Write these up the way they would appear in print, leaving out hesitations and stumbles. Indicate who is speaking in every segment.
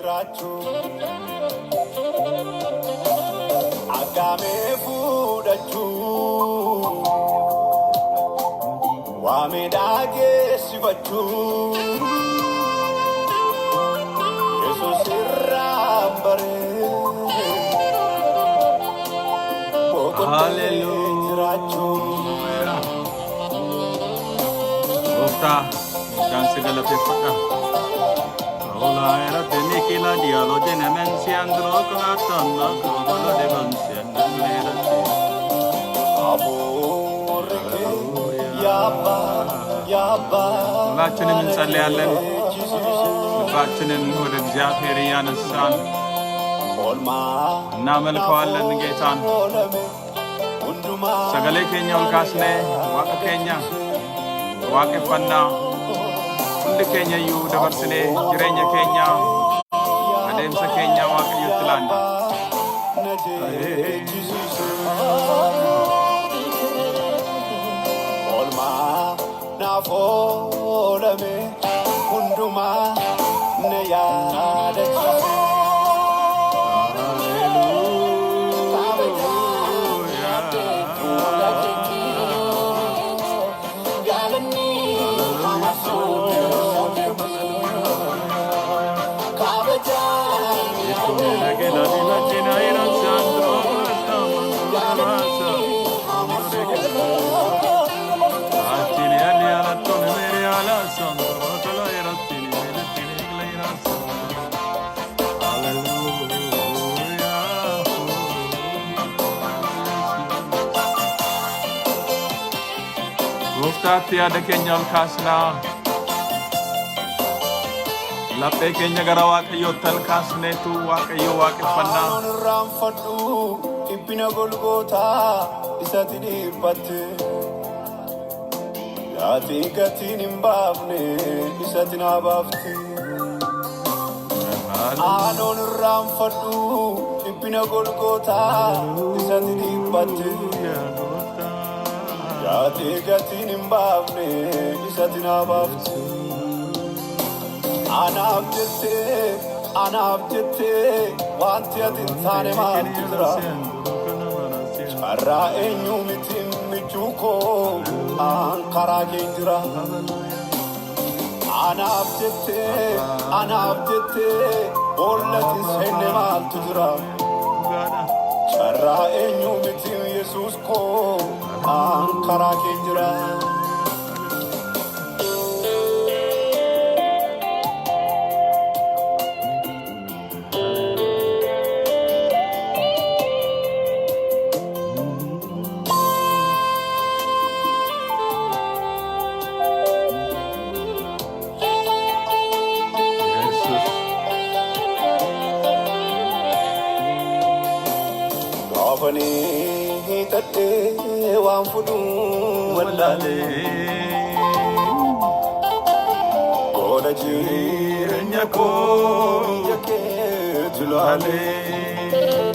Speaker 1: jiraachuu. Aggaamee fuudhachuu. Waamee dhaageessifachuu. Yesuus irraan baree. Boqotee jiraachuu.
Speaker 2: Haleluuyaa. Gooftaa, guddaan si galateeffadha. Ola era tenikila dialo denemensiandro klatonna kogolo demansiandro.
Speaker 1: Hafuurri kee yaabbaa yaabbaa
Speaker 2: ሁላችንም እንጸልያለን። ልባችንን ወደ እግዚአብሔር እያነሳን
Speaker 1: Oolmaa
Speaker 2: እናመልከዋለን ጌታን።
Speaker 1: oolame hundumaa
Speaker 2: Sagalee keenya ol kaasnee Waaqa keenya waaqeffannaa, hundi keenya iyyuu dabarsinee jireenya keenya, adeemsa keenya Waaqayyotti laanna.
Speaker 1: Na jechisiise. Oolmaa naaf oolame hundumaa na yaadachiise.
Speaker 2: Haleluuyaa.
Speaker 3: Fuula keetii galanni hamasuu kabajaan
Speaker 2: Nagela dila china iran sandro
Speaker 3: galanni hamasuu
Speaker 2: Atini ali ala tone mere ala sandro kala iratini mere tini gla ira sandro. Hallelujah. Gooftaatti yaada keenya ol kaasnaa. Laphee keenya gara Waaqayyootti ol kaasneetu Waaqayyo waaqeffannaa.
Speaker 1: Anoon irraanfadhu dhiphina Golgootaa isatti dhiphatte. Gaatii gatiin hin baafne isatti naa baafte. Anoon irraanfadhu dhiphina Golgootaa isatti dhiphatte.
Speaker 2: Hallelujah, Gooftaa.
Speaker 1: Gaatii gatiin hin baafne isatti naa baafte. Anaaf jettee, anaaf jettee, wanti ati hin taane maaltu jira? Carraa eenyu miti michuu koo aan karaa kee jira. Anaaf jettee, anaaf jettee, boollatti seenne maaltu jira?
Speaker 2: Dhugaadha.
Speaker 1: Carraa eenyu miti Yesuus koo aan karaa kee jira.
Speaker 2: Yesus.
Speaker 1: Gaafanii hiixadhee waan fudhuu wallaalee. Gola jireenya koo ija keetu laalee.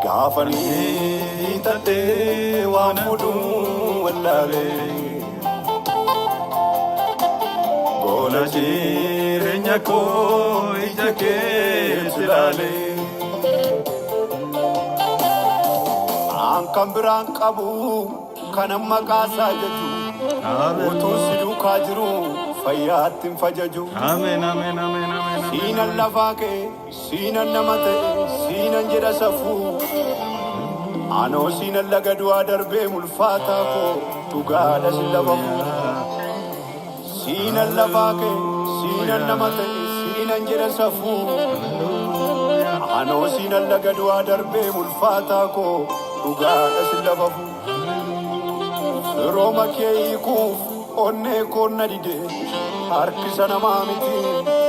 Speaker 1: Gaafanii hiixadhee waan fudhuu wallaalee. Gola
Speaker 2: Jireenya koo ija keetu laalee.
Speaker 1: Aan kan biraan qabu kanan maqaasaa jechu. Utuu si duukaa jiru fayyaatti hin fajaju.
Speaker 2: Ameen, ameen, ameen, ameen, ameen.
Speaker 1: Siinan lafaa kee, siinan nama ta'e, siinan jedha safuu. Anoo siinan laga du'aa darbee mulfaataa koo dhugaadha si lafa fuu. Siinan lafaa kee, siinan nama ta'e, siinan jedha safuu. Anoo siinan laga du'aa darbee mulfaataa koo dhugaadha si lafa fuu. Firooma kee hiikuuf onnee koo na dide, harkisa namaa miti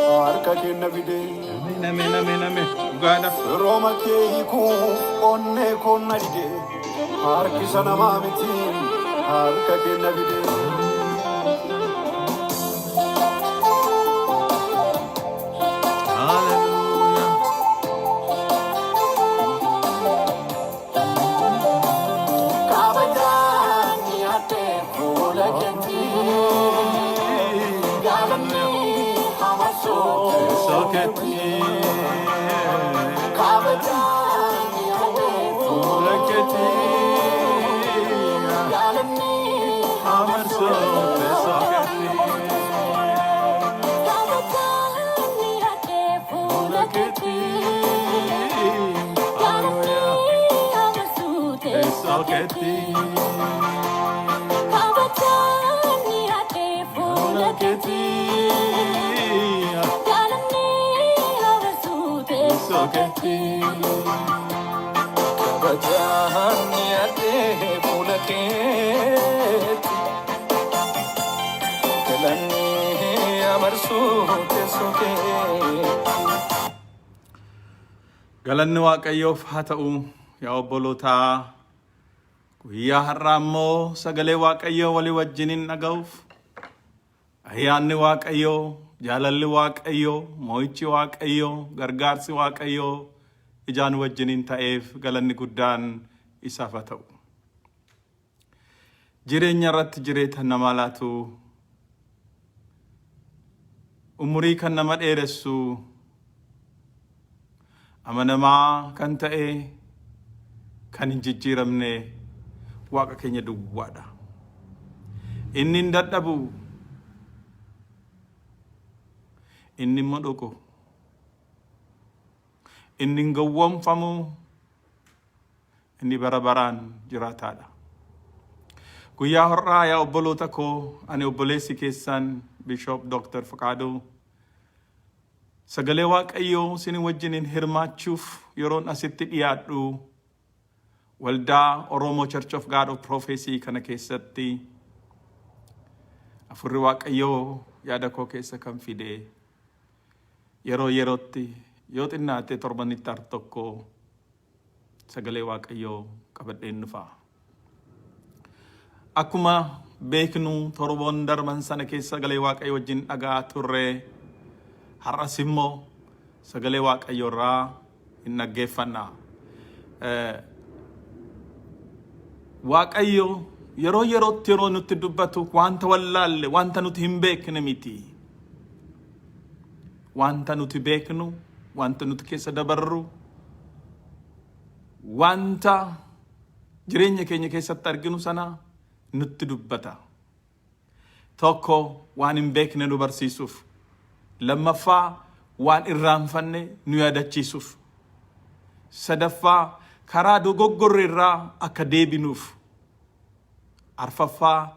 Speaker 1: harka kee na fide.
Speaker 2: Ameen, ameen, ameen, ameen. Dhugaadha.
Speaker 1: Firooma kee hiikuuf onnee koo na dide, harkisa namaa miti harka kee na fide.
Speaker 2: Hallelujah.
Speaker 3: Kabajaan dhiyaate fuula keetii galanni hamasuu.
Speaker 2: Teessoo keetti. Fuula keetti. Amarsu teessoo keetti. Fuula keetti. Hallelujah. Teessoo keetti. Fuula keetti. Teessoo keetti.
Speaker 3: Kabajaan dhiyaatee fuula keetti galanni amarsuu teessoo keetti.
Speaker 2: Galanni Waaqayyoof haa ta'u. Yaa obbolootaa, guyyaa har'aa immoo sagalee Waaqayyoo walii wajjiniin dhaga'uuf ayyaanni Waaqayyoo, jaalalli Waaqayyoo, mo'ichi Waaqayyoo, gargaarsi Waaqayyoo ijaan wajjiniin ta'eef galanni guddaan isaaf haa ta'u. Jireenya irratti jireenya namaa laatu, umurii kan nama dheeressu, amanamaa kan ta'e, kan hin jijjiiramne Waaqa keenya duwwaadha. Inni hin dadhabu, inni immoo dhugu, inni hin gowwoomfamu, inni bara baraan jiraataadha. Guyyaa har'aa, yaa obboloota koo, ani obboleessi keessan Bishop Dr. Faqaaduu sagalee Waaqayyoo isin wajjiniin hirmaachuuf yeroon asitti dhiyaadhu, waldaa Oromoo Church of God of Prophecy kana keessatti Afurri Waaqayyoo yaada koo keessa kan fide, yeroo yerootti yoo xinnaate torbanitti al tokko sagalee Waaqayyoo qabadheen dhufa. Akkuma beeknu, torban darban sana keessa sagalee Waaqayyoo wajjin dhagaa turre. Har'as immoo sagalee Waaqayyoo irraa hin dhaggeeffanna. Waaqayyo yeroo yerootti yeroo nutti dubbatu wanta wallaalle, wanta nuti hin beekne miti. Wanta nuti beeknu, wanta nuti keessa dabarru, wanta jireenya keenya keessatti arginu sana nutti dubbata. Tokko, waan hin beekne nu barsiisuuf. Lammaffaa, waan irraanfanne nu yaadachiisuuf. Sadaffaa, karaa dogoggorre irraa akka deebinuuf. Arfaffaa,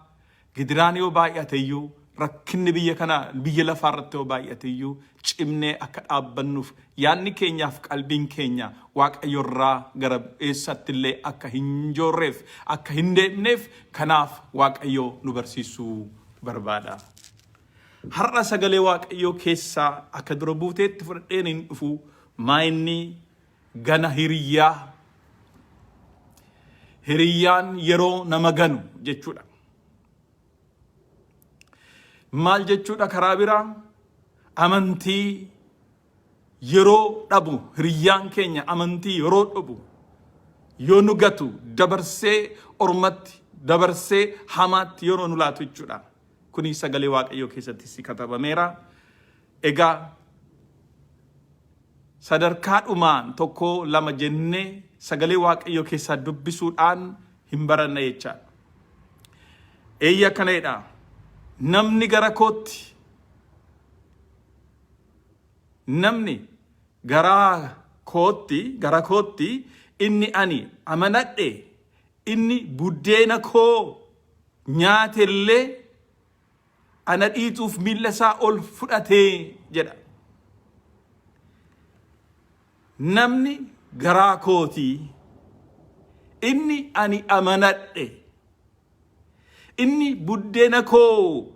Speaker 2: gidiraan yoo baay'ate iyyuu, rakkinni biyya kana, biyya lafaa irratti yoo baay'ate iyyuu, cimnee akka dhaabbannuuf, yaadni keenyaaf qalbiin keenya Waaqayyo irraa gara eessatti illee akka hin joorreef, akka hin deemneef, kanaaf Waaqayyo nu barsiisuu barbaada. Har'a sagalee Waaqayyoo keessaa akka dura buuteetti fudhadheen hin dhufu maayinni gana hiriyyaa, hiriyyaan yeroo nama ganu jechuudha. Maal jechuudha? Karaa biraa amantii yeroo dhabu, hiriyyaan keenya amantii yeroo dhabu, yoo nu gatu, dabarsee ormatti, dabarsee hamaatti yeroo nu laatu jechuudha. Kuni sagalee Waaqayyoo keessatti si katabameera. Egaa sadarkaa dhumaan tokko lama jennee sagalee Waaqayyoo keessaa dubbisuudhaan hin baranna jechaadha. Eeyya, akkana jedha. Namni gara kootti, namni garaa kootti, gara kootti inni ani amanadhe, inni buddeena koo nyaatellee ana dhiituuf miilla isaa ol fudhatee jedha. Namni garaa kootii inni ani amanadhe, inni buddeena koo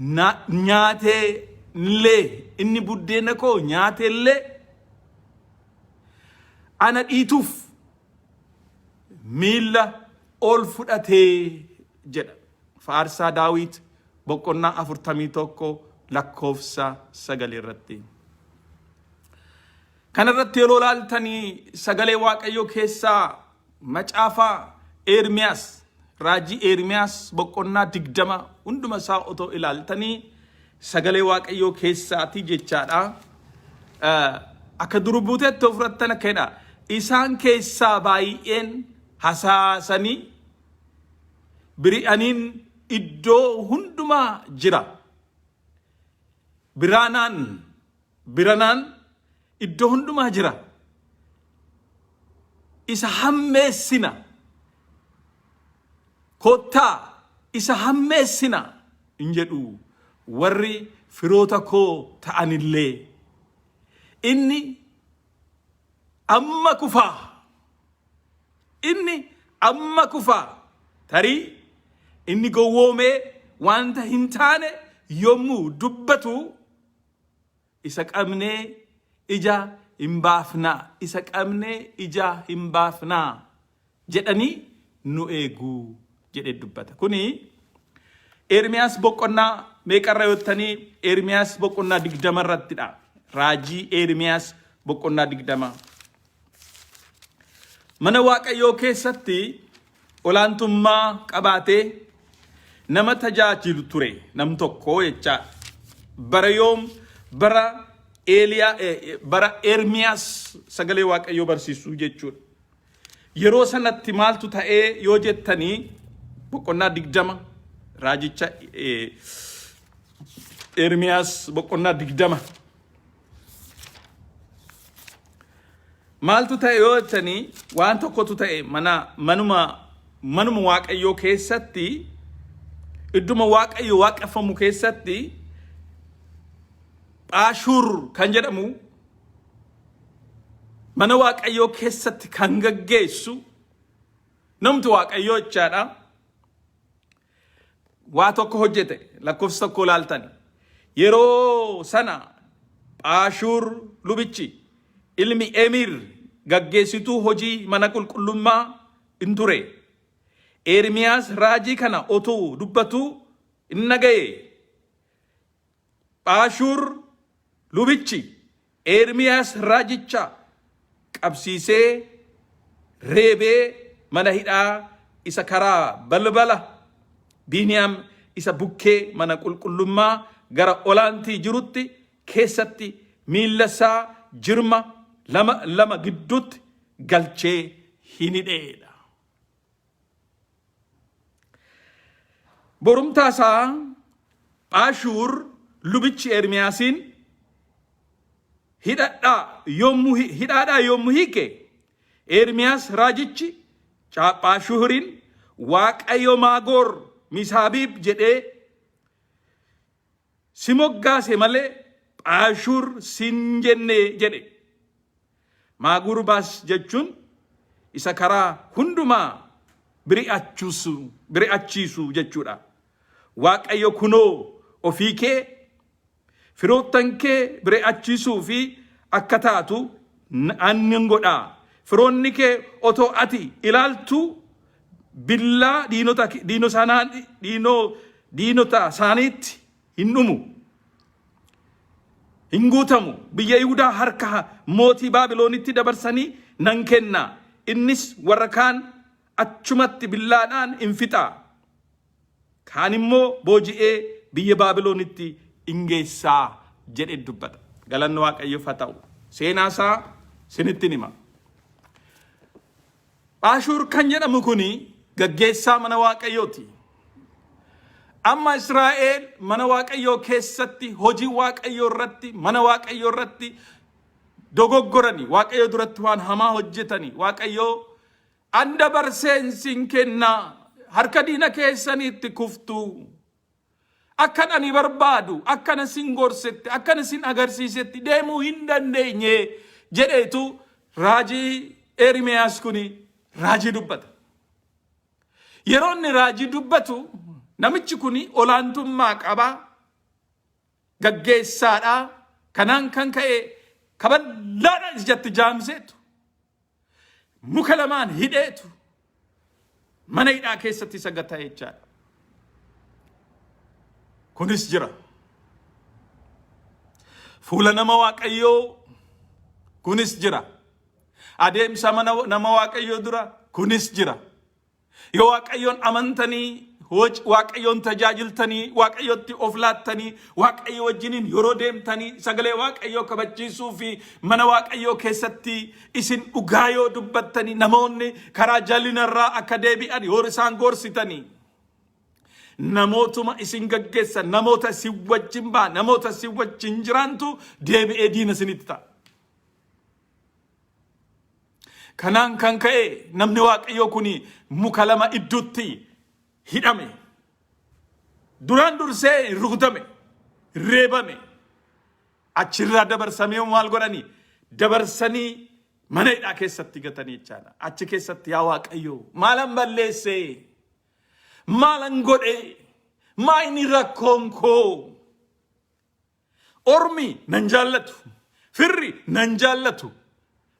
Speaker 2: nyaatee illee, inni buddeena koo nyaate illee ana dhiituuf miilla ol fudhatee jedha. Faarsaa Daawit boqonnaa 41 lakkoofsa 9 irratti. Kanarratti yeroo ilaaltanii, sagalee Waaqayyoo keessaa macaafa Ermiyaas, raajii Ermiyaas boqonnaa 20 hunduma isaa otoo ilaaltanii, sagalee Waaqayyoo keessaati jechaadha. Akka durbuuteetti of fudhattan akka jedha. Isaan keessaa baay'een hasaasanii biri'aniin iddoo hundumaa jira. Biraanaan biranaan iddoo hundumaa jira. Isa hammeessina. Kottaa isa hammeessina hin jedhu warri firoota koo ta'anillee. Inni amma kufaa. Inni amma kufaa. Tarii inni gowwoomee wanta hin taane yommuu dubbatu isa qabnee ija hin baafnaa, isa qabnee ija hin baafnaa jedhanii nu eegu jedhee dubbata. Kuni Ermiyaas boqonnaa meeqarra yottanii Ermiyaas boqonnaa 20 irrattidha. Raajii Ermiyaas boqonnaa 20. Mana Waaqayyoo keessatti olaantummaa qabaatee nama tajaajilu ture nam tokko jechaa. Bara yoom bara Eeliyaa bara Ermiyaas sagalee Waaqayyoo barsiisuu jechuudha. Yeroo sanatti maaltu ta'ee yoo jettanii boqonnaa 20 raajicha Ermiyaas boqonnaa 20 maaltu ta'e yoo jettanii waan tokkotu ta'e mana manuma manuma Waaqayyoo keessatti idduma Waaqayyo waaqeffamu keessatti Phaashuur kan jedhamu mana Waaqayyoo keessatti kan gaggeessu namtu Waaqayyoo jechaadha. Waa tokko hojjete lakkoofsa tokko ilaaltan. Yeroo sana Phaashuur lubichi ilmi Emiir gaggeessituu hojii mana qulqullummaa in ture. Ermiyaas raajii kana otuu dubbatuu in dhaga'e. Phaashuur lubichi Ermiyaas raajicha qabsiisee reebee mana hidhaa isa karaa balbala Biiniyaam isa bukkee mana qulqullummaa gara olaantii jirutti keessatti miilla isaa jirma lama lama gidduutti galchee hin hidheedha. Borumtaa isaa Phaashuur lubichi Ermiyaasiin hidhadhaa yommuu hidhaadhaa yommuu hiike Ermiyaas raajichi Phaashuuriin Waaqayyo Maagoor Misaabiib jedhee si moggaase malee Phaashuur sin jenne jedhe. Maaguurbaas jechuun isa karaa hundumaa biri'achiisu jechuudha. Waaqayyo kunoo ofii kee firoottan kee biri'achiisuu fi akka taatu annin godha. Firoonni kee otoo ati ilaaltuu billaa diinota diinota isaaniitti hin dhumu. Hin guutamu. Biyya Yihudaa harka mootii Baabiloonitti dabarsanii nan kenna. Innis warra kaan achumatti billaadhaan in fixa. Kaan immoo booji'ee biyya Baabiloonitti in geessaa jedhe dubbata. Galanni Waaqayyoof haa ta'u. Seenaa isaa sinittin hima. Phaashuur kan jedhamu kuni gaggeessaa mana Waaqayyooti. Amma Israa'el mana Waaqayyoo keessatti hojii Waaqayyoo irratti mana Waaqayyoo irratti dogoggorani Waaqayyoo duratti waan hamaa hojjetani Waaqayyoo an dabarseen sin kenna harka diina keessaniitti kuftu Akkan ani barbaadu, akkan isin gorsetti, akkan isin agarsiisetti deemuu hin dandeenye jedheetu raajii Ermiyaas kuni raajii dubbata. Yeroo inni raajii dubbatu namichi kuni olaantummaa qaba, gaggeessaadha. Kanaan kan ka'e kaballaadhaan ijatti jaamseetu muka lamaan hidheetu mana hidhaa keessatti isa gata jechaadha. Kunis jira. Fuula nama Waaqayyoo kunis jira. Adeemsa mana nama Waaqayyoo dura kunis jira. Yoo Waaqayyoon amantanii Waaqayyoon tajaajiltanii, Waaqayyotti of laattanii, Waaqayyo wajjiniin yeroo deemtanii, sagalee Waaqayyoo kabachiisuu fi mana Waaqayyoo keessatti isin dhugaa yoo dubbattanii, namoonni karaa jallinarraa akka deebi'an yoo isaan gorsitanii, namootuma isin gaggeessan, namoota isin wajjin ba'an, namoota isin wajjin jiraantu deebi'ee diina isinitti ta'a. Kanaan kan ka'e namni Waaqayyoo kun muka lama idduutti hidhame. Duraan dursee rukutame, reebame. Achirraa dabarsamee maal godhanii? Dabarsanii mana hidhaa keessatti gatanii jechaadha. Achi keessatti yaa Waaqayyoo maalan balleessee? Maalan godhee? Maa inni rakkoon koo? Ormi nan jaallatu. Firri nan jaallatu.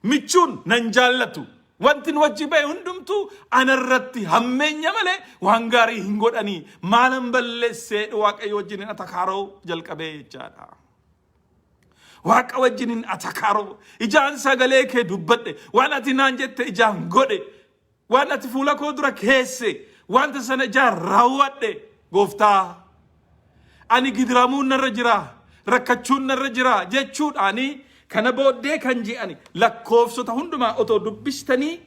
Speaker 2: Michuun nan jaallatu. Wanti nu wajji ba'e hundumtuu anarratti hammeenya malee waan gaarii hin godhanii. Maalan balleessee Waaqayyo wajjin atakaaroo jalqabee jechaadha. Waaqa wajjin atakaaroo. Ijaan sagalee kee dubbadhe. Waan ati naan jette ijaan godhe. Waan ati fuula koo dura keesse wanta sana ijaan raawwadhe gooftaa. Ani gidiramuun narra jira, rakkachuun narra jira jechuudhaani kana booddee kan je'ani lakkoofsota hundumaa otoo dubbistanii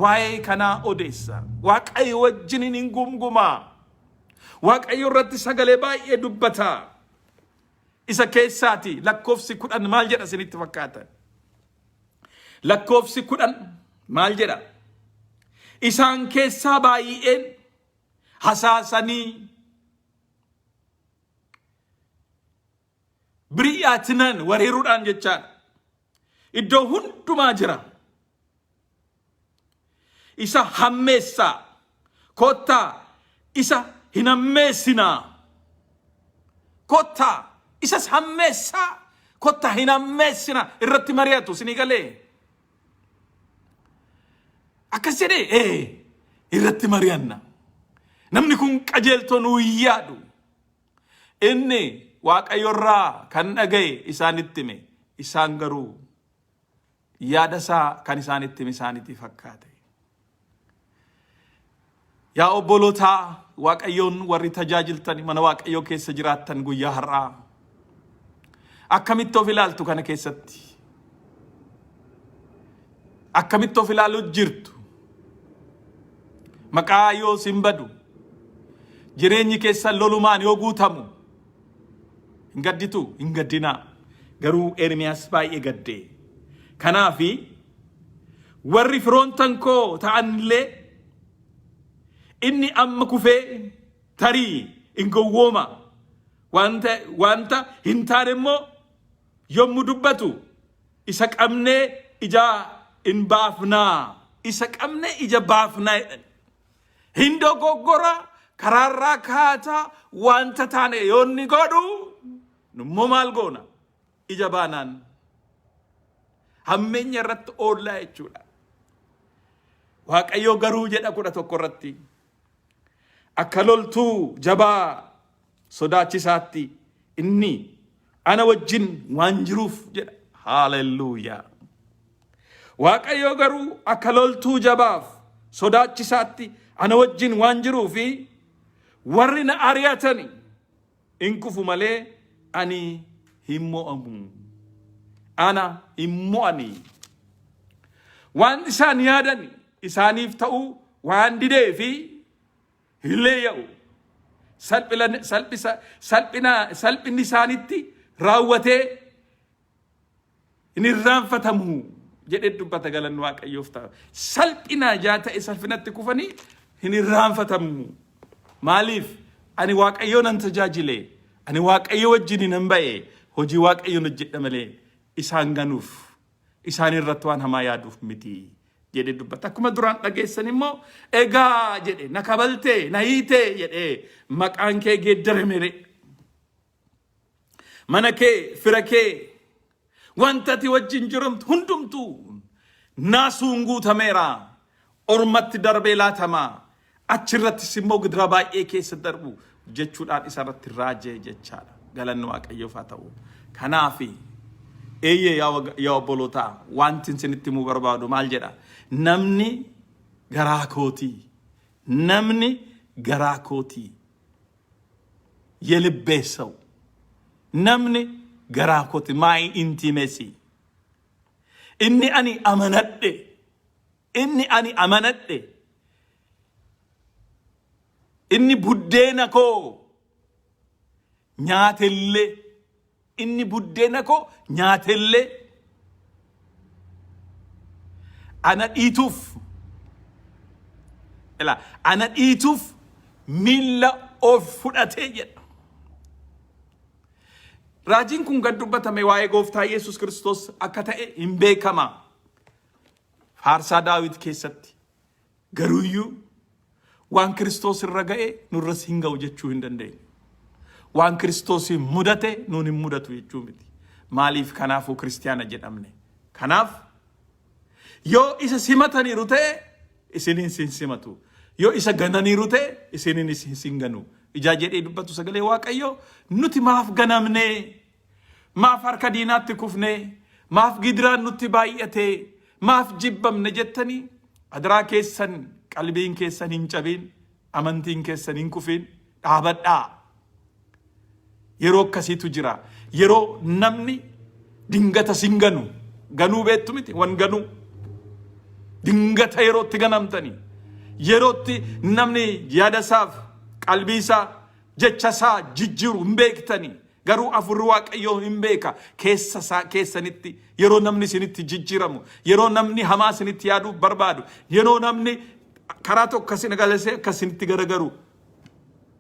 Speaker 2: waa'ee kanaa odeessa. Waaqayyo wajjiniin hin gumgumaa. Waaqayyo irratti sagalee baay'ee dubbata. Isa keessaati lakkoofsi 10 maal jedha isinitti fakkaata? Lakkoofsi 10 maal jedha? Isaan keessaa baay'een hasaasanii biri'aatinan wareeruudhaan jechaadha. Iddoo hundumaa jira. Isa hammeessaa. Kottaa isa hin hammeessinaa. Kottaa isas hammeessaa. Kottaa hin hammeessinaa. Irratti mari'atu isinii galee. Akkas jedhee ee irratti mari'anna. Namni kun qajeeltoo nuu hin yaadu. Inni Waaqayyo irraa kan dhaga'e isaanitti hime. Isaan garuu yaada isaa kan isaanitti hime isaanitti fakkaate. Yaa obbolootaa Waaqayyoon warri tajaajiltan mana Waaqayyoo keessa jiraattan guyyaa har'aa akkamitti of ilaaltu kana keessatti? Akkamitti of ilaaluu jirtu? Maqaa yoo sin badu jireenyi keessan lolumaan yoo guutamu hin gadditu hin gaddinaa. Garuu Ermiyaas baay'ee gaddee. Kanaafi warri firoontan koo ta'anillee inni amma kufee tarii hin gowwooma. Wanta wanta hin taane immoo yommuu dubbatu isa qabnee ija in baafnaa. Isa qabnee ija baafnaa jedhan. Hin dogoggora karaarraa kaataa wanta taane yoo inni godhu nummoo maal goona? Ija baanaan hammeenya irratti oollaa jechuudha. Waaqayyoo garuu jedha 11 irratti akka loltuu jabaa sodaachisaatti inni ana wajjin waan jiruuf jedha. Haalelluuyaa. Waaqayyo garuu akka loltuu jabaaf sodaachisaatti ana wajjin waan jiruu fi warri na ari'atani in kufu malee ani hin mo'amu. Ana hin mo'ani. Waan isaan yaadan isaaniif ta'uu waan didee fi hin leeyya'u. Salphina, salphisa, salphina, salphinni isaanitti raawwatee hin irraanfatamu jedhee dubbata galanni Waaqayyoof ta'a. Salphina ijaa ta'e salphinatti kufanii hin irraanfatamu. Maaliif? Ani Waaqayyoo nan tajaajile. Ani Waaqayyo wajjin nan ba'e. Hojii Waaqayyoon hojjedha malee isaan ganuuf isaan irratti waan hamaa yaaduuf miti jedhee dubbata. Akkuma duraan dhageessan immoo egaa jedhe na kabaltee na hiitee jedhee maqaan kee geeddarame. Mana kee fira kee wanta ati wajjin jiramtu hundumtuu naasuun guutameera. Ormatti darbee laatama. Achirrattis immoo gidira baay'ee keessa darbu jechuudhaan isarratti raajee jechaadha. Galanni Waaqayyoof haa ta'u. Kanaafi eeyyee yaa obbolootaa wanti isinitti himuu barbaadu maal jedha? Namni garaa kootii namni garaa kootii. የልቤ ሰው namni garaa kooti my intimacy inni ani amanadhe inni ani amanadhe inni buddeena koo nyaatellee inni buddeena koo nyaatellee ana dhiituuf Ilaa ana dhiituuf miilla of fudhatee jedha. Raajiin kun gad dubbatame waa'ee gooftaa Yesuus Kiristoos akka ta'e hin beekama. Faarsaa Daawit keessatti. Garuuyyuu waan Kiristoos irra ga'e nurras hin ga'u jechuu hin dandeenyu. Waan Kiristoos mudate nuun hin mudatu jechuu miti. Maaliif kanaafuu kiristiyaana jedhamne? Kanaaf yoo isa simataniiru ta'e isiniin sin simatu. Yoo isa gananiiru ta'e isiniin isin sin ganu. Ijaa jedhee dubbatu sagalee Waaqayyoo nuti maaf ganamnee? Maaf harka diinaatti kufnee? Maaf gidiraan nutti baay'atee? Maaf jibbamne jettanii adaraa keessan qalbiin keessan hin cabiin, amantiin keessan hin kufiin dhaabadhaa. Yeroo akkasiitu jira. Yeroo namni dingata sin ganu. Ganuu beektu miti wan ganuu. Dingata yerootti ganamtanii. Yerootti namni yaada isaaf qalbii isaa jecha isaa jijjiiru hin beektanii. Garuu afurri Waaqayyoo hin beeka keessa isaa keessanitti yeroo namni isinitti jijjiiramu yeroo namni hamaa isinitti yaaduu barbaadu yeroo namni karaa tokko isin galasee akka isinitti garagaru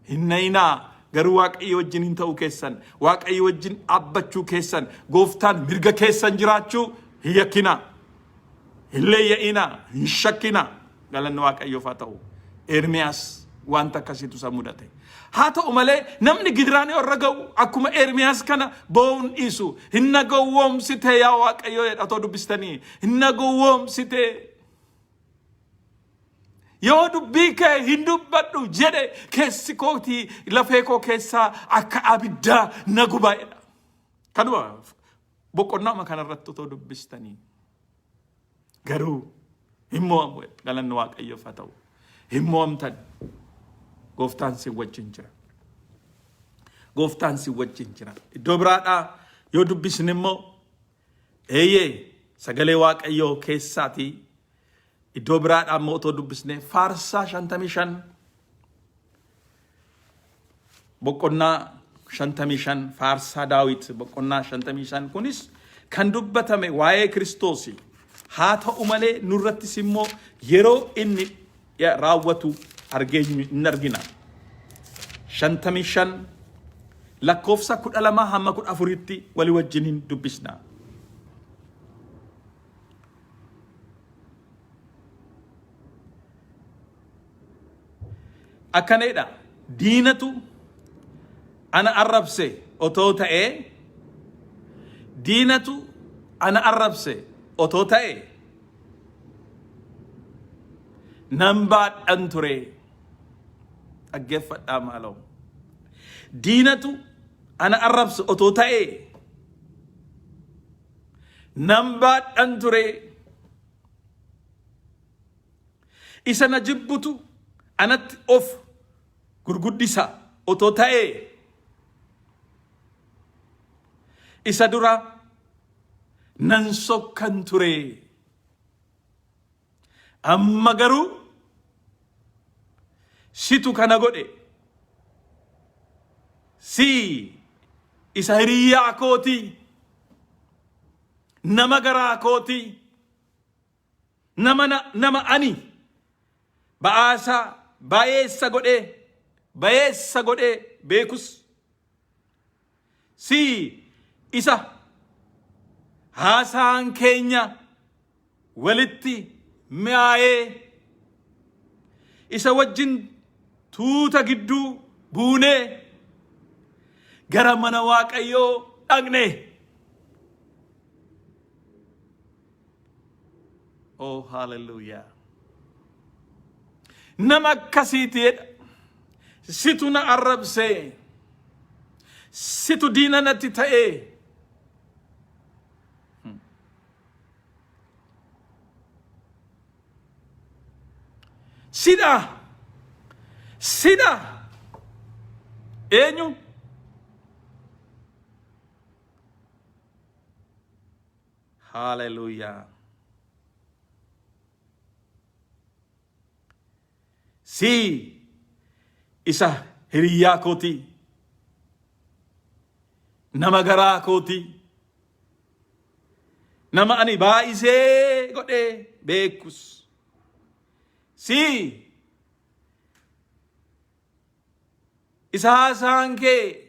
Speaker 2: Hin na'inaa garuu Waaqayyo wajjin hin ta'uu keessan, Waaqayyo wajjin dhaabbachuu keessan, gooftaan mirga keessan jiraachuu hin yakkinaa, hin leeyya'inaa, hin shakkinaa. Galanni Waaqayyoof haa ta'u. Ermiyaas wanta akkasiitu isa mudate. Haa ta'u malee namni gidiraan yoo irra ga'u akkuma Ermiyaas kana boo'uun dhiisu. Hin na gowwoomsite yaa Waaqayyo jedha otoo dubbistanii. Hin na gowwoomsite. Yoo dubbii kee hin dubbadhu jedhe keessi kootii lafee koo keessaa akka abiddaa na guba jedha. Kanuma boqonnaama kanarratti otoo dubbistanii garuu hin mo'amu jedha. Galanni Waaqayyoof haa ta'u. Hin mo'amtan. Gooftaan si wajjin jira. Gooftaan si wajjin jira. Iddoo biraadhaa yoo dubbisne immoo Eeyyee, sagalee Waaqayyoo keessaatii iddoo biraadhaa immoo otoo dubbisnee faarsaa 55 boqonnaa 55 faarsaa Daawit boqonnaa 55 kunis kan dubbatame waa'ee Kiristoosi. Haa ta'u malee nurrattis immoo yeroo inni raawwatu argeenyu hin argina. 55 lakkoofsa 12 hamma 14tti walii wajjiniin dubbisna. Akkana jedha diinatu ana arrabse otoo ta'ee diinatu ana arrabse otoo ta'e nan baadhan ture. Dhaggeeffadhaa maaloo. Diinatu ana arrabse otoo ta'ee nan baadhan ture. Isa na jibbutu anatti of gurguddisa otoo ta'ee isa dura nan sokkan ture. Amma garuu situ kana godhe. Si isa hiriyyaa kootii, nama garaa kootii, nama nama ani ba'aasaa bayeessa godhee bayeessa godhee beekus Si isa haasaan keenya walitti mi'aayee isa wajjin tuuta gidduu buunee gara mana Waaqayyoo dhaqne. Oh, hallelujah. Nama akkasiiti jedha. Situ na arrabsee. Situ diina natti ta'ee. Sidha. Sidha eenyu? Haleluuyaa. Si isa hiriyyaa kootii, nama garaa kootii, nama ani baay'isee godhee beekus. Si isa haasaan kee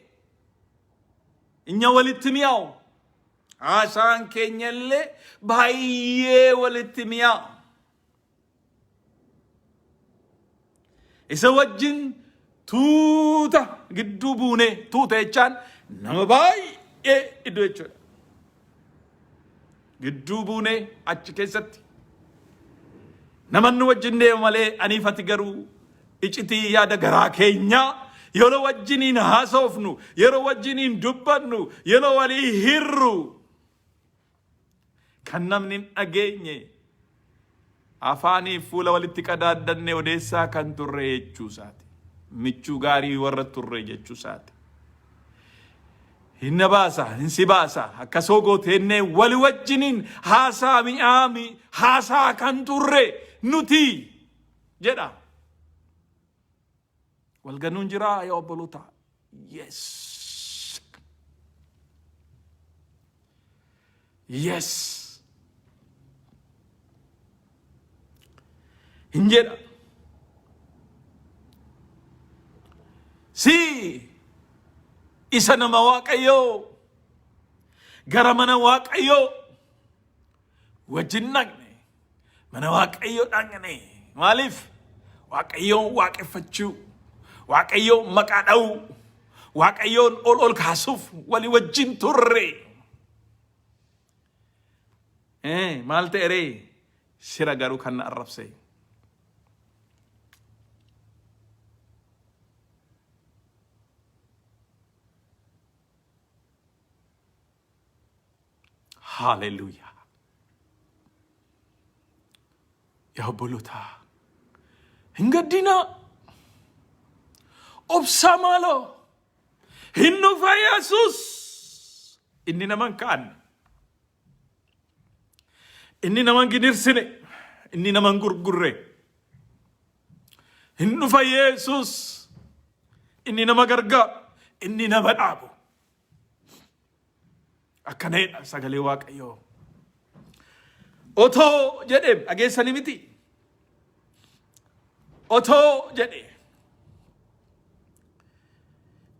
Speaker 2: inya walitti mi'aawu. Haasaan keenya illee baay'ee walitti mi'aawu. Isa wajjin tuuta gidduu buunee tuuta jechaan nama baay'ee iddoo jechuudha. Gidduu buunee achi keessatti nama nu wajjin deemu malee aniif ati garuu icitii yaada garaa keenyaa yeroo wajjiniin haasofnu yeroo wajjiniin dubbannu yeroo walii hirru kan namni hin dhageenye afaaniif fuula walitti qadaaddanne odeessaa kan turre jechuu isaati. Michuu gaarii warra turre jechuu isaati. Hin na baasa, hin si baasa, akkasoo gooteennee wali wajjiniin haasaa mi'aa haasaa kan turre nuti jedha. Wal ganuun jiraa yaa obboloota? Yes. Yes. Hin jedha. Si isa nama Waaqayyoo gara mana Waaqayyoo wajjin dhaqne mana Waaqayyoo dhaqne maaliif Waaqayyoon waaqeffachuu Waaqayyoon maqaa dha'uu Waaqayyoon ol ol kaasuuf walii wajjin turre. Maal ta'e ree sira garuu kan na arrabse. Haaleluyyaa. Yaa obbolotaa hin gaddinaa. Obsaa maaloo. Hin dhufa Yesuus. Inni nama hin kaanne. Inni nama hin gidirsine. Inni nama hin gurgurre. Hin dhufa Yesuus. Inni nama gargaaru. Inni nama dhaabu. Akkana jedha sagalee Waaqayyoo. Otoo jedhe dhageessanii miti. Otoo jedhe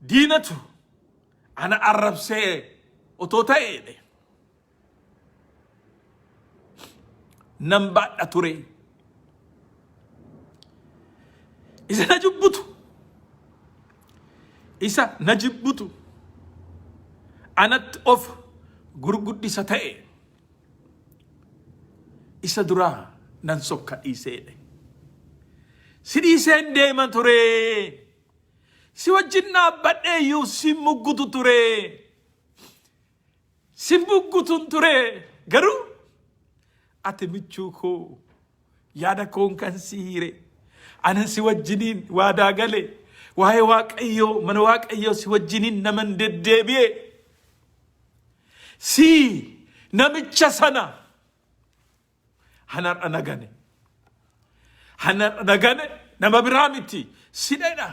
Speaker 2: diinatu ana arrabsee otoo ta'e jedhe nan baadha ture. Isa na jibbutu isa na jibbutu anatti of gurguddisa ta'e isa duraa nan sokka dhiiseedhe. Si dhiiseen deema ture. Si wajjin dhaabbadhee iyyuu si muggutu ture. Si muggutun ture. Garuu ati michuu koo yaada koon kan si hiire anan si wajjiniin waadaa gale waa'ee Waaqayyoo mana Waaqayyoo si wajjiniin naman deddeebi'e si namicha sana hanar'a nagane hanar'a nagane nama biraa miti si dheedha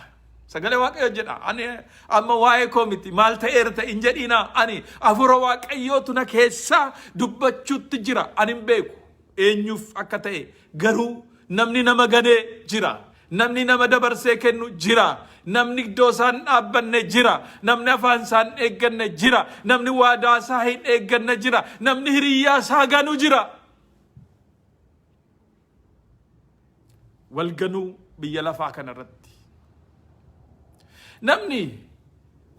Speaker 2: sagalee Waaqayyo jedha ani amma waa'ee koo miti maal ta'eera ta'e hin jedhiina ani hafuura Waaqayyootu na keessaa dubbachuutti jira ani hin beeku eenyuuf akka ta'e garuu namni nama ganee jira namni nama dabarsee kennu jira namni iddoo isaa hin dhaabbanne jira namni afaan isaa hin eegganne jira namni waadaa isaa hin eegganne jira namni hiriyyaa isaa ganu jira wal ganuu biyya lafaa kana irratti namni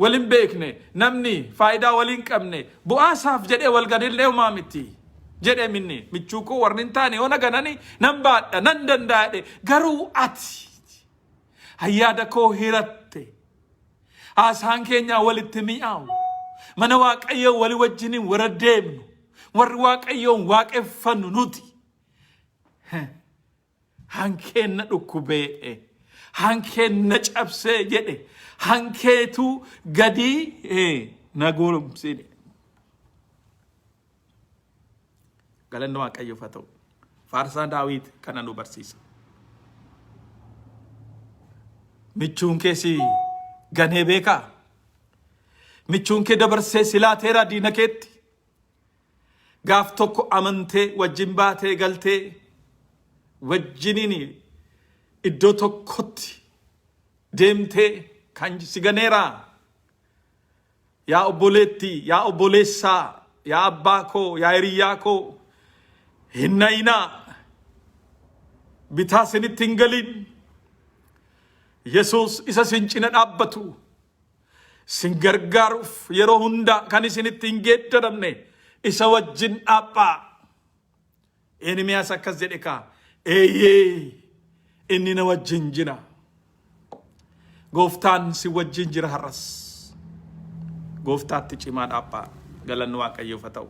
Speaker 2: wal hin beekne namni faayidaa wal hin qabne bu'aa isaaf jedhee wal ganillee homaa miti jedhee minni michuu koo warri hin taane yoo na ganani nan baadha nan danda'a jedhe garuu ati hayyaada koo hiratte haasaan keenyaa walitti mi'aawu mana Waaqayyoo wali wajjiniin warra deemnu warri Waaqayyoon waaqeffannu nuti hankeen na dhukkubee'e. Hankee na cabsee jedhe. Hankeetu gadi na goomsee jedhe. Galanni Waaqayyoof haa ta'u. Faarsaan Daawit kana nu barsiisa. Michuun kee si ganee beekaa? Michuun kee dabarsee si laateera diina keetti? Gaaf tokko amantee wajjin baatee galtee wajjiniin iddoo tokkotti deemtee kan si ganeeraa? Yaa obboleettii, yaa obboleessaa, yaa abbaa koo, yaa hiriyyaa koo, hin na'inaa. Bitaa isinitti hin galin. Yesuus isa isin cina dhaabbatu, isin gargaaruuf yeroo hundaa kan isinitti hin geeddaramne isa wajjin dhaabhaa. Ermiyaas akkas jedhe kaa, eeyyee inni na wajjin jira. Gooftaan si wajjin jira har'as. Gooftaatti cimaa dhaabhaa. Galanni Waaqayyoof haa ta'u.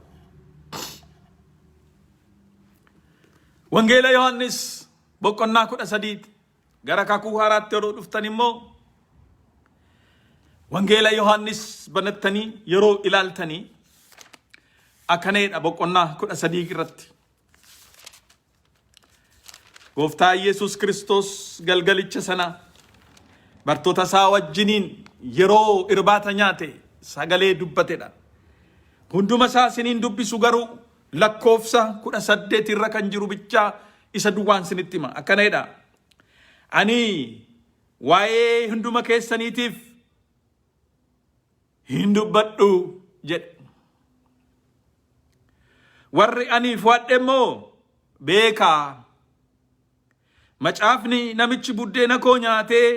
Speaker 2: Wangeela Yohaannis boqonnaa 13 gara kakuu haaraatti yeroo dhuftan immoo Wangeela Yohaannis banattanii yeroo ilaaltanii akkaneedha boqonnaa 13 irratti. Gooftaa Yesuus Kiristoos galgalicha sana bartoota isaa wajjiniin yeroo irbaata nyaate sagalee dubbatedha. Hunduma isaa isiniin dubbisu garuu lakkoofsa 18 irra kan jiru bichaa isa duwwaan isinitti hima. Akkana jedha. Ani waa'ee hunduma keessaniitiif hin dubbadhu jedhe. Warri ani fo'adhe immoo beekaa. Macaafni namichi buddeena koo nyaatee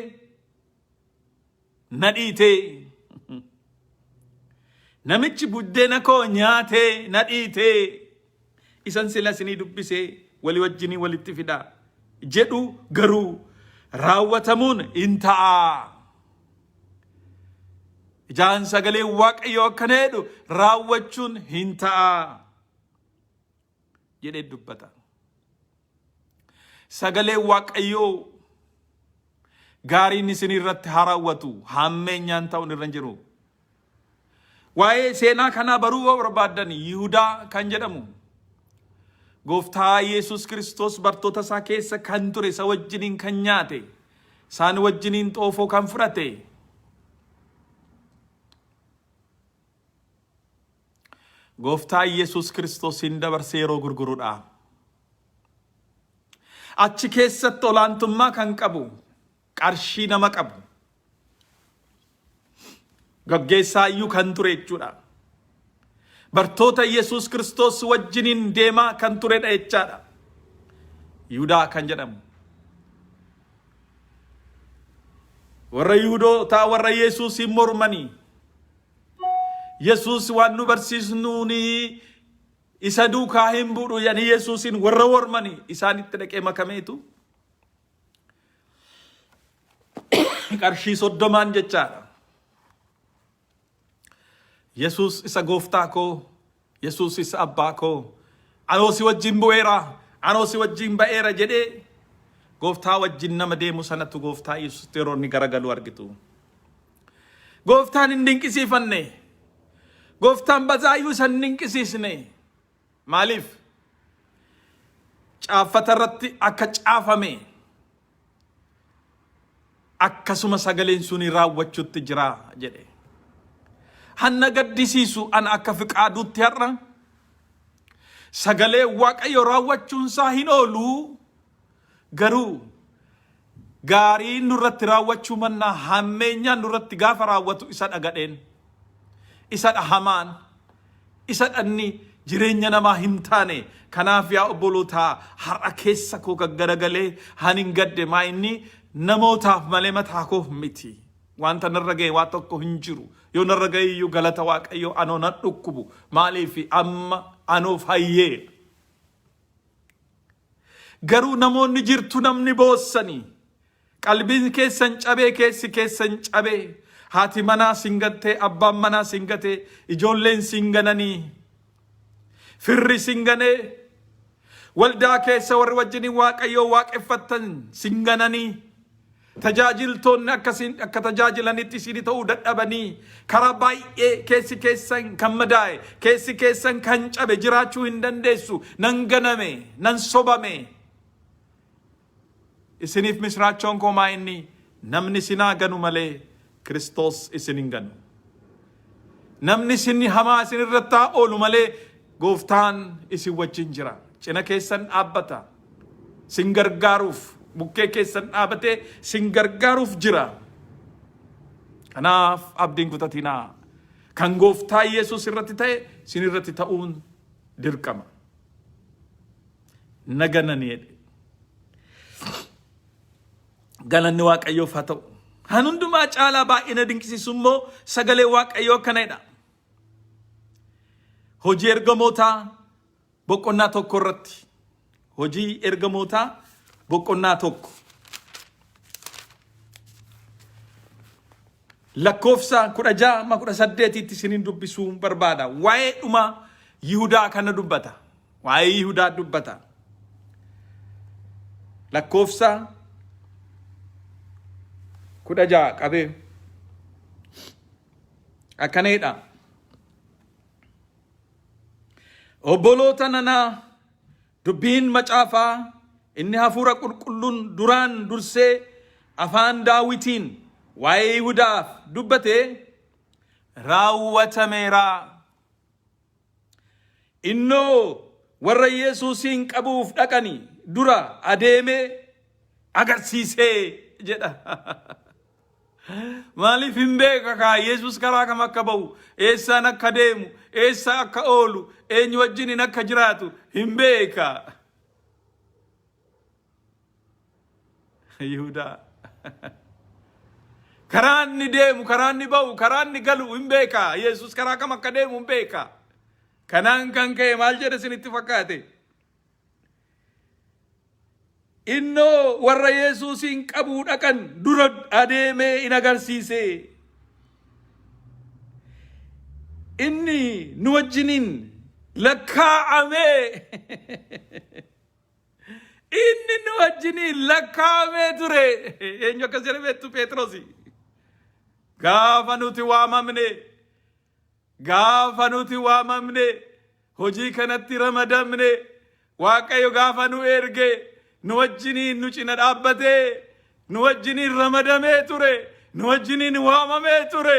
Speaker 2: na dhiitee. Namichi buddeena koo nyaatee na dhiitee. Isan sila isinii dubbisee walii wajjinii walitti fidaa jedhu garuu raawwatamuun hin ta'a. Ijaan sagalee Waaqayyoo akkana jedhu raawwachuun hin ta'a jedhee dubbata. Sagalee Waaqayyoo gaariin isin irratti haa raawwatu hammeenyaan ta'uun irra hin jiru. Waa'ee seenaa kanaa baruu yoo barbaaddan Yihudaa kan jedhamu Gooftaa Yesuus Kiristoos bartoota isaa keessa kan ture isa wajjiniin kan nyaate isaan wajjiniin xoofoo kan fudhate Gooftaa Yesuus Kiristoosiin dabarsee yeroo gurgurudha. Achi keessatti olaantummaa kan qabu qarshii nama qabu gaggeessaa iyyuu kan ture jechuudha. Bartoota Yesuus Kiristoos wajjiniin deemaa kan turedha jechaadha. Yihudaa kan jedhamu. Warra Yihudootaa warra Yesuusiin mormanii Yesuus waan nu barsiisnuuni isa duukaa hin bu'u jedhanii Yesuusiin warra mormanii isaanitti dhaqee makameetu qarshii 30n jechaadha. Yesuus isa gooftaa koo, Yesuus isa abbaa koo, anoo si wajjin bu'eera, anoo si wajjin ba'eera jedhee gooftaa wajjin nama deemu sanatu gooftaa Yesuusitti yeroo inni garagalu argitu. Gooftaan hin dinqisiifanne. Gooftaan bazaayyuu isa hin dinqisiisne. Maaliif? Caaffata irratti akka caafame akkasuma sagaleen suni raawwachuutti jira jedhe. Hanna gaddisiisu ana akka fiqaaduutti har'a sagalee Waaqayyo raawwachuunsaa hin oolu garuu gaariin nurratti raawwachuu mannaa hammeenyaan nurratti gaafa raawwatu isa dhagadheen isa dhahamaan isa dhanni jireenya namaa hin taane. Kanaaf yaa obbolootaa, har'a keessa koo gaggaragalee hanin gadde maa inni namootaaf malee mataa koof miti. Wanta narra ga'e waa tokko hin jiru. Yoo narra ga'e iyyuu galata Waaqayyoo, anoo nan dhukkubu. Maaliif? Amma anoo fayyee. Garuu namoonni jirtu, namni boossanii qalbiin keessan cabee, keessi keessan cabee, haati manaa sin gattee, abbaan manaa sin gatee, ijoolleen sin gananii, firri sin ganee, waldaa keessa warri wajjiniin Waaqayyoo waaqeffattan sin gananii. Tajaajiltoonni akkasiin akka tajaajilanitti isin ta'uu dadhabanii karaa baay'ee keessi keessan kan madaa'e, keessi keessan kan cabe jiraachuu hin dandeessu. Nan ganame, nan sobame. Isiniif misraachoon koo maa inni namni isin haa ganu malee Kiristoos isin hin ganu. Namni isin hamaa isin irratti haa oolu malee gooftaan isin wajjin jira. Cina keessan dhaabbata. Sin gargaaruuf bukkee keessan dhaabatee sin gargaaruuf jira. Kanaaf abdiin kutatinaa. Kan gooftaa Yesuus irratti ta'e sin irratti ta'uun dirqama. Na ganani jedhe. Galanni Waaqayyoof haa ta'u. Kan hundumaa caalaa baay'ina dinqisiisu immoo sagalee Waaqayyoo akkana jedha. Hojii ergamootaa boqonnaa tokko irratti. Hojii ergamootaa boqonnaa tokko. Lakkoofsa 16 amma 18tti isiniin dubbisuu barbaada. Waa'ee dhuma Yihudaa kana dubbata. Waa'ee Yihudaa dubbata. Lakkoofsa 16 qabee akkana jedha. Obboloota nanaa dubbiin macaafaa inni hafuura qulqulluun duraan dursee afaan Daawitiin waa'ee Yihudaaf dubbate raawwatameera. Innoo warra Yesuusiin qabuuf dhaqani dura adeemee agarsiisee jedha. Maaliif hin beeka kaa Yesuus karaa kam akka ba'u, eessaan akka deemu, eessa akka oolu, eenyu wajjiniin akka jiraatu hin beeka. Yihudaa. Karaa inni deemu, karaa inni ba'u, karaa inni galu hin beeka. Yesuus karaa kam akka deemu hin beeka. Kanaan kan ka'e maal jedhe isinitti fakkaate? Innoo warra Yesuusiin qabuu dhaqan dura adeemee in agarsiise. Inni nu wajjiniin lakkaa'amee inni nu wajjiniin lakkaa'amee ture. Eenyu akkas jedhe beektu Phexrosi. Gaafa nuti waamamne Gaafa nuti waamamne, hojii kanatti ramadamne, Waaqayyo gaafa nu erge, nu wajjiniin nu cina dhaabbatee, nu wajjiniin ramadamee ture, nu wajjiniin waamamee ture.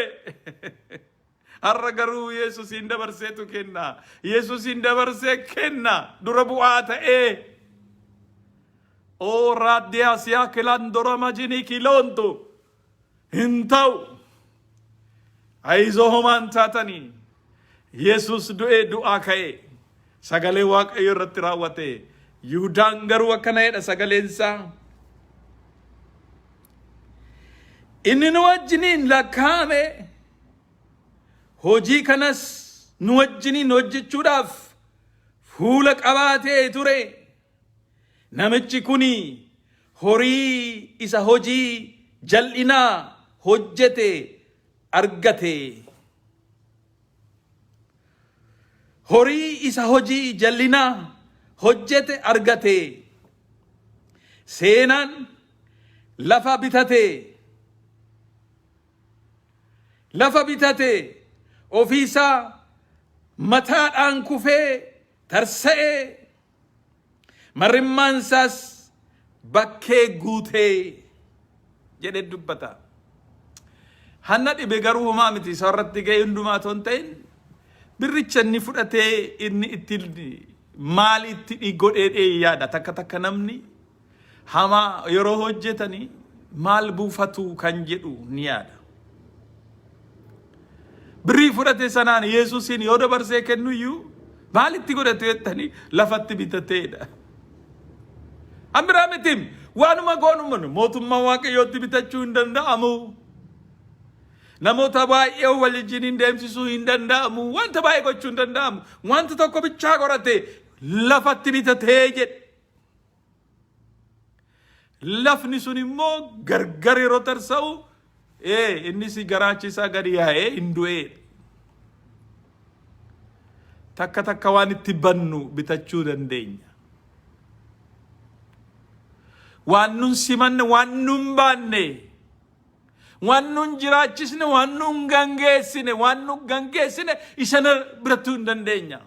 Speaker 2: Har'a garuu Yesuusiin dabarseetu kenna. Yesuusiin dabarsee kenna. Dura bu'aa ta'ee. Oo raaddiyaa siyaa kilandora majinii kiloontu. Hin ta'u. Ayizoo homaan taatanii. Yesuus du'ee du'aa ka'e. Sagalee Waaqayyo irratti raawwate. Yihudaan garuu akkana jedha sagaleen isaa. Inni nu wajjiniin lakkaa'ame hojii kanas nu wajjiniin hojjechuudhaaf fuula qabaatee ture. Namichi kuni horii isa hojii jal'inaa hojjete argate. Horii isa hojii jal'inaa hojjete argate. Seenaan lafa bitate. Lafa bitate ofiisaa mataadhaan kufee tarsa'ee Marrimmaan isaas bakkee guutee jedhee dubbata. Hanna dhibe garuu homaa miti isa irratti ga'e hundumaa otoo hin ta'in birricha inni fudhatee inni itti maal itti godhee yaada takka takka namni hamaa yeroo hojjetanii maal buufatu kan jedhu ni yaada. Birrii fudhate sanaan Yesuusiin yoo dabarsee kennu iyyuu maalitti godhate jettanii lafatti bitateedha. An biraa miti waanuma goonuma mootummaa Waaqayyootti bitachuu hin danda'amu. Namoota baay'ee waliin hin deemsisuu hin danda'amu. Wanta baay'ee gochuu hin danda'amu. Wanta tokko bichaa godhate lafatti bitatee jedhe. Lafni sun immoo gargar yeroo tarsa'u ee innis garaachi isaa gadi yaa'ee hin du'ee. Takka takka waan itti bannu bitachuu dandeenya. Waan nun simanne, waan nun baanne, waan nun jiraachisne, waan nun gangeessine, waan nu gangeessine isa birattuu hin dandeenya.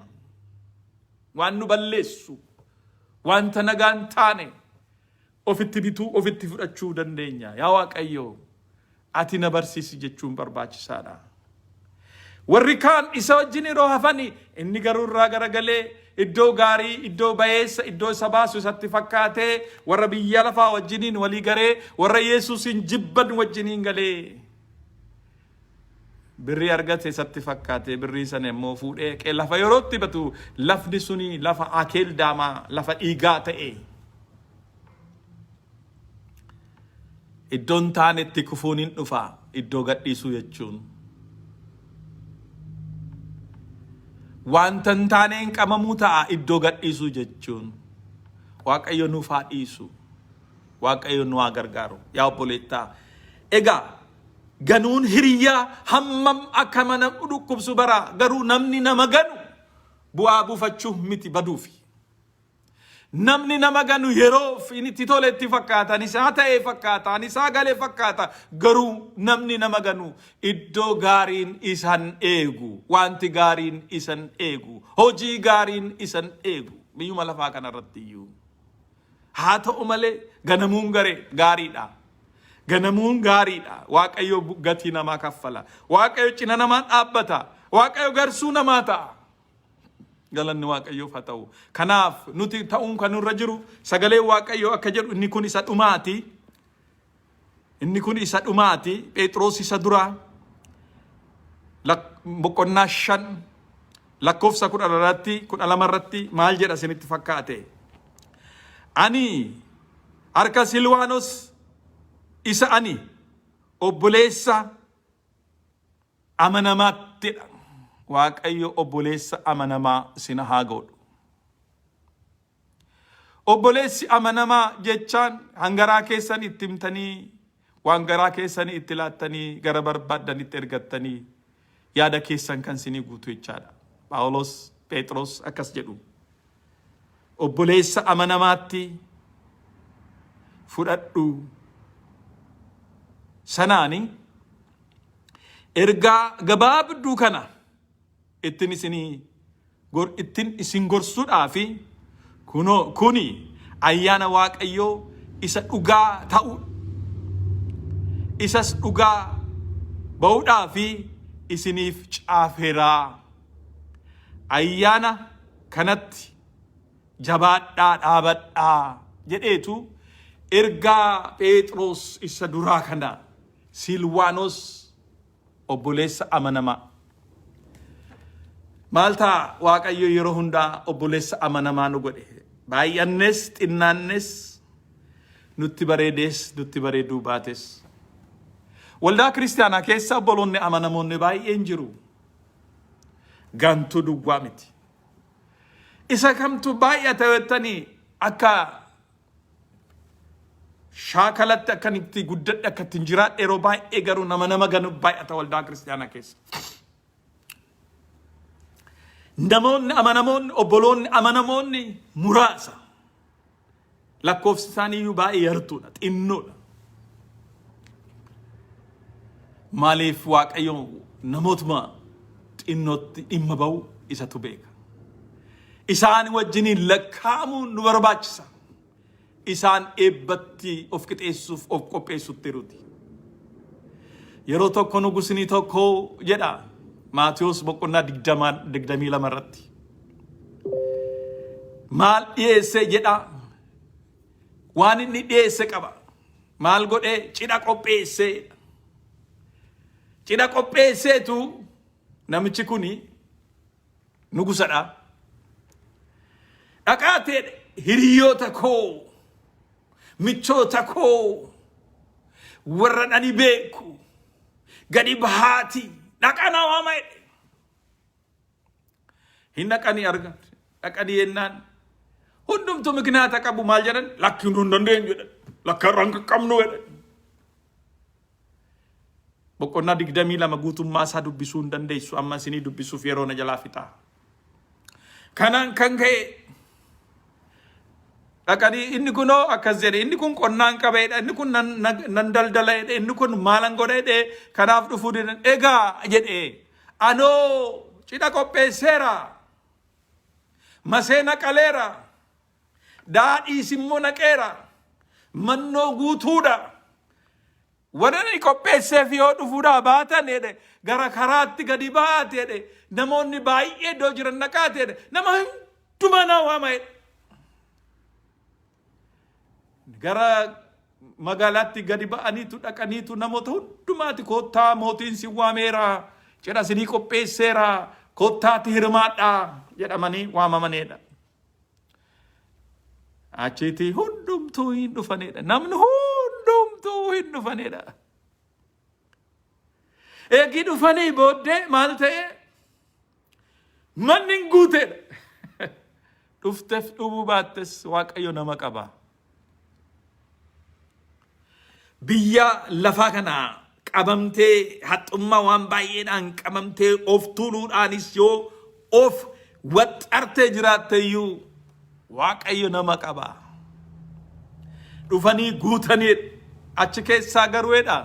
Speaker 2: Waan nu balleessu, wanta nagaan taane ofitti bituu, ofitti fudhachuu dandeenya. Yaa Waaqayyo, ati na barsiisi jechuun barbaachisaadha. Warri kaan isa wajjin yeroo hafani, inni garuu irraa garagalee iddoo gaarii, iddoo bayeessa, iddoo isa baasu isatti fakkaatee warra biyya lafaa wajjiniin walii garee, warra Yesuusin jibban wajjiniin galee birrii argate isatti fakkaate. Birrii sana immoo fuudhee qee lafa yeroo itti batu, lafni suni lafa akeel daamaa, lafa dhiigaa ta'e. Iddoon taanetti kufuun hin dhufa iddoo gadhiisuu jechuun. Wanta hin taaneen qabamuu ta'a iddoo gadhiisuu jechuun. Waaqayyo nuuf haa dhiisu. Waaqayyo nu haa gargaaru. Yaa obboleettaa. Egaa ganuun hiriyyaa hammam akka mana dhukkubsu bara, garuu namni nama ganu bu'aa buufachuuf miti, baduufi. Namni nama ganu yeroof inni itti tole itti fakkaata, ani isaa ta'e fakkaata, ani isaa gale fakkaata. Garuu namni nama ganu iddoo gaariin isan eegu, wanti gaariin isan eegu, hojii gaariin isan eegu biyyuma lafaa kanarratti iyyuu. Haa ta'u malee ganamuun garee gaariidha. Ganamuun gaariidha. Waaqayyo gatii namaa kaffala. Waaqayyo cina namaa dhaabbata. Waaqayyo garsuu namaa ta'a. Galanni Waaqayyoof haa ta'u. Kanaaf nuti ta'uun kan nurra jiru, sagalee Waaqayyoo akka jedhu, inni kun isa dhumaati. Inni kun isa dhumaati. Phexros isa duraa boqonnaa 5 lakkoofsa 10 irratti, 12 irratti maal jedha isinitti fakkaate? Ani harka Silwaanos isa ani obboleessa amanamaattidha. Waaqayyo obboleessa amanamaa isin haa godhu. Obboleessi amanamaa jechaan hangaraa keessan itti himtanii, waan garaa keessanii itti laattanii, gara barbaaddanitti ergattanii, yaada keessan kan isinii guutu jechaadha. Phaawulos, Phexros akkas jedhu. Obboleessa amanamaatti fudhadhu. Sanaani ergaa gabaabduu kana ittiin isinii ittiin isin gorsuudhaa fi kunoo kuni ayyaana Waaqayyoo isa dhugaa ta'u, isas dhugaa ba'uudhaa fi isiniif caafeeraa. Ayyaana kanatti jabaadhaa dhaabadhaa jedheetu ergaa Phexros isa duraa kana Silwaanos obboleessa amanamaa. Maal ta'a, Waaqayyo yeroo hundaa obboleessa amanamaa nu godhe. Baay'annes xinnaannes, nutti bareedees nutti bareeduu baates. Waldaa kiristaanaa keessa obboloonni amanamoonni baay'een jiru. Gantuu duwwaa miti. Isa kamtu baay'ata jettanii, akka shaakalatti akkan itti guddadhe, akka ittiin jiraadhe, yeroo baay'ee garuu nama nama ganu baay'ata waldaa kiristaanaa keessa. Namoonni amanamoonni, obboloonni amanamoonni muraasa. Lakkoofsi isaanii iyyuu baay'ee yartuudha, xinnoodha. Maaliif Waaqayyo namootuma xinnootti dhimma ba'u isatu beeka. Isaan wajjiniin lakkaa'amuun nu barbaachisa. Isaan eebbatti of qixeessuuf of qopheessutti jiruti. Yeroo tokko nugusni tokko jedha Maatiyos boqonnaa 22 irratti. Maal dhiyeesse jedha? Waan inni dhiyeesse qaba. Maal godhee? Cidha qopheessee. Cidha qopheesseetu namichi kuni nugusadha. Dhaqaatee hiriyoota koo, michoota koo, warra ani beeku gadi bahaati dhaqaa naa waama jedhe. Hin dhaqanii argan. Dhaqanii yennaan hundumtuu miknaata qabu. Maal jedhan? Lakki, nu hin dandeenyu jedhan. Lakka irraa hin qaqqabnu jedhan. Boqonnaa 22 guutummaa isaa dubbisuu hin dandeessu. Amma isinii dubbisuuf yeroo na jalaa fixaa. Kanaan kan ka'e Dhaqanii inni kunoo akkas jedhe inni kun qonnaan qaba jedhe inni kun nan, nan, nan daldala jedhe inni kun maalan godha jedhe kanaaf dhufuu didan egaa jedhe anoo cidha qopheesseera masee naqaleera daadhiis immoo naqeera mannoo guutuudha Warra inni qopheesseef yoo dhufuudhaa baatan jedhe gara karaatti gadi baate jedhe namoonni baay'ee iddoo jiran dhaqaate jedhe nama hundumaa naa waama jedhe. Gara magaalaatti gadi ba'aniitu dhaqaniitu namoota hundumaati koottaa mootiin si waameera cidha isinii qopheesseera koottaati hirmaadhaa jedhamanii waamamanidha. Achiitii hundumtuu hin dhufanidha. Namni hundumtuu hin dhufanidha. Eegii dhufanii booddee maal ta'e? Manni hin guutedha. Dhufteef dhufuu baattes Waaqayyo nama qaba. Biyya lafaa kana qabamtee haxxummaa waan baay'eedhaan qabamtee of tuuluudhaanis yoo of waxxartee jiraatte iyyuu Waaqayyo nama qaba. Dhufanii guutanii achi keessaa garuedha.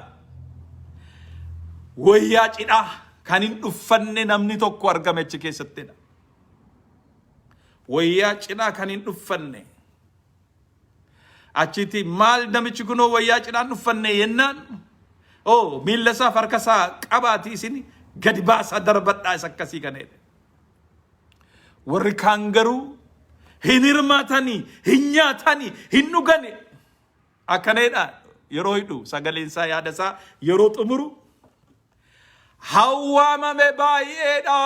Speaker 2: Wayyaa cidhaa kan hin dhuffanne namni tokko argame achi keessattidha. Wayyaa cidhaa kan hin dhuffanne. Achitti maal namichi kunoo wayyaa cidhaan uffanne yennaan oo miilla isaaf harka isaa qabaati isin gadi baasaa darbadhaa isa akkasii kana jedhe. Warri kaan garuu hin hirmaatanii, hin nyaatanii, hin dhugani. Akkanadha yeroo hidhu sagaleen isaa yaada isaa yeroo xumuru hawwaamame baay'eedha.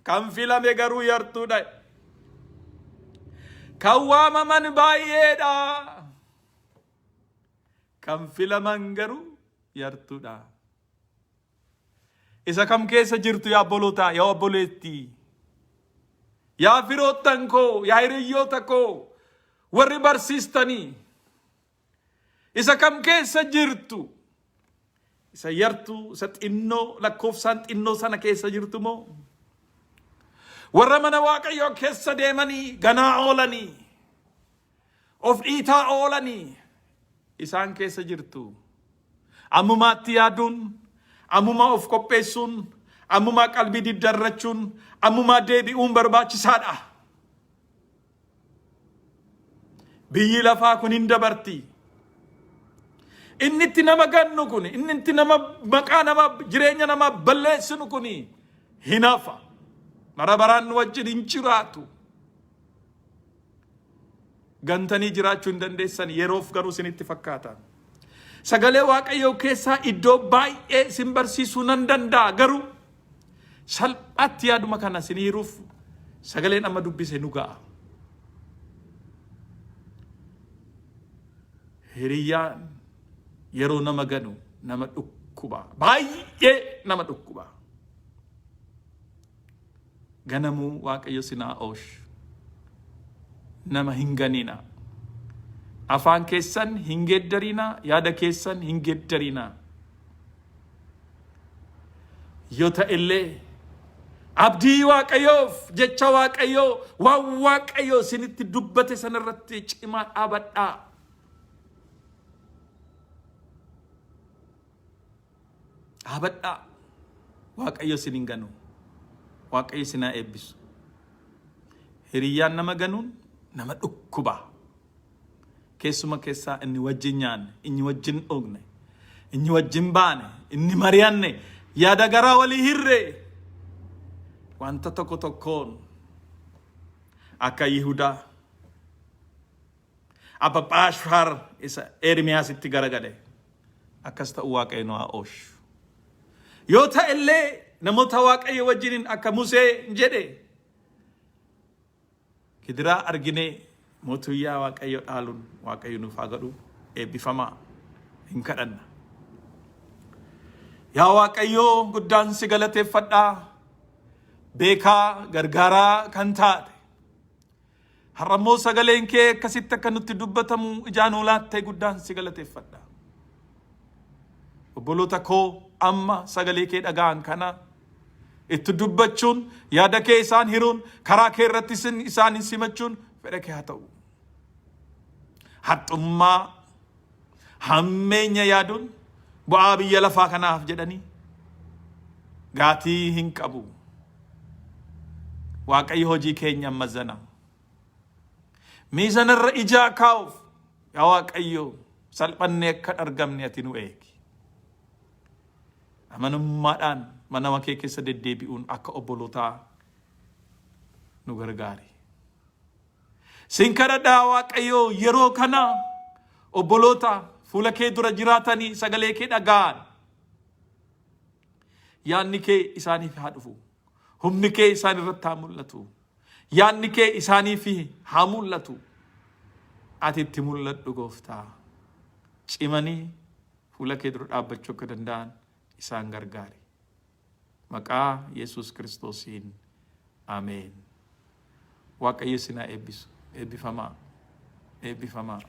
Speaker 2: Kan filame garuu yartuudha. Kan waamaman baay'eedha. Kan filaman garuu yartuudha. Isa kam keessa jirtu yaa obboloota, yaa obboleettii? Yaa firoottan koo, yaa hiriyyoota koo, warri barsiistanii. Isa kam keessa jirtu? Isa yartuu, isa xinnoo, lakkoofsaan xinnoo sana keessa jirtu moo? Warra mana Waaqayyoo keessa deemanii ganaa oolanii, of dhiitaa oolanii isaan keessa jirtu. Ammumaatti yaaduun, ammumaa of qopheessuun, ammumaa qalbii diddarrachuun, ammumaa deebi'uun barbaachisaadha. Biyyi lafaa kun hin dabarti. Inni itti nama gannu kun, inni itti nama maqaa nama jireenya nama balleessinu kun hin hafa. Bara baraan nu wajjin hin jiraatu. Gantanii jiraachuu hin dandeessan yeroof garuu isinitti fakkaata. Sagalee Waaqayyoo keessaa iddoo baay'ee isin barsiisuu nan danda'a garuu Salphaatti yaaduma kana isin hiruuf sagaleen amma dubbise nu ga'a. Hiriyyaan yeroo nama ganu nama dhukkuba. Baay'ee nama dhukkuba. Ganamuu Waaqayyo sinaa ooshu. Nama hin ganina. Afaan keessan hin geeddarinaa, yaada keessan hin geeddarinaa. Yoo ta'ellee abdii Waaqayyoof jecha Waaqayyoo waan Waaqayyoo isinitti dubbate sanarratti cimaa dhaabadhaa. Dhaabadhaa. Waaqayyo isin hin ganu. Waaqayyo isin haa eebbisu. Hiriyyaan nama ganuun nama dhukkuba. Keessuma keessaa inni wajjin nyaanne, inni wajjin dhugne, inni wajjin baane, inni mari'anne, yaada garaa walii hirre wanta tokko tokkoon akka Yihudaa abba Phaashhaar isa Ermiyaasitti garagale akkas ta'uu Waaqayyo nu haa ooshu. Yoo ta'ellee namoota Waaqayyo wajjiniin akka Musee jedhe Gidiraa arginee mootuyyaa Waaqayyo dhaaluun Waaqayyo nuuf haa godhu. Eebbifamaa hin kadhanna. Yaa Waaqayyo guddaan si galateeffadhaa. Beekaa gargaaraa kan taate. Har'a immoo sagaleen kee akkasitti akka nutti dubbatamu ijaan nuu laattee guddaan si galateeffadha. Obboloota koo amma sagalee kee dhaga'an kana itti dubbachuun yaada kee isaan hiruun karaa kee irratti isaan simachuun fedha kee haa ta'u. Haxxummaa, hammeenya yaaduun bu'aa biyya lafaa kanaaf jedhanii gaatii hin qabu. Waaqayyo hojii keenya mazzana. Miizanarra ijaa kaa'uuf yaa Waaqayyo salphannee akka hin argamne ati nu eegi. Amanamummaadhaan mana kee keessa deddeebi'uun akka obbolootaa nu gargaari. Sin kadhadhaa Waaqayyo, yeroo kana obboloota fuula kee dura jiraatanii sagalee kee dhaga'an. Yaadni kee isaaniif haa dhufu. Humni kee isaan irratti haa mul'atu. Yaadni kee isaaniif haa mul'atu. Ati itti mul'adhu, Gooftaa. Cimanii fuula kee dura dhaabbachuu akka danda'an isaan gargaari. Maqaa Yesuus Kiristoosiin, Ameen. Waaqayyo isin haa eebbisu. Eebbifamaa. Eebbifamaa.